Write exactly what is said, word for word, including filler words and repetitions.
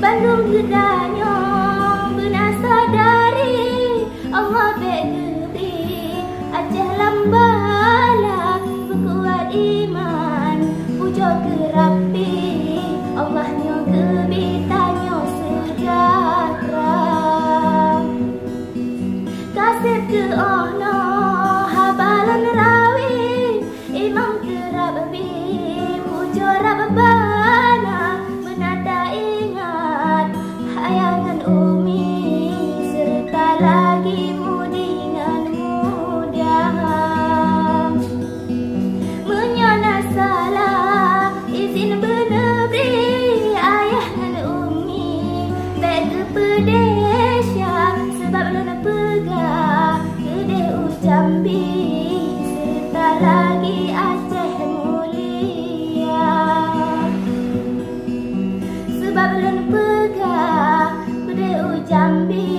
Bandum geutanyoe beuna sadari, Allah bék geubri Aceh lam bala, beukuat iman, pujoe keu Rabbi, Allah nyoe geubri tanyoe seujahteura. Kaseb keu 'oh noe haba lôn rawi, iman keu Rabbi, pujoe Rabbana, beuna taingat ayah ngon umi, seureuta lagi mudi ngon muda. Meunyoe na salah, izin beuneubri ayah ngon umi, bék geupeudeh sya, sabab lôn peugah keudeh u Jambi, seureuta lagi Aceh mulia. Sabab lôn peugah keudeh u Jambi,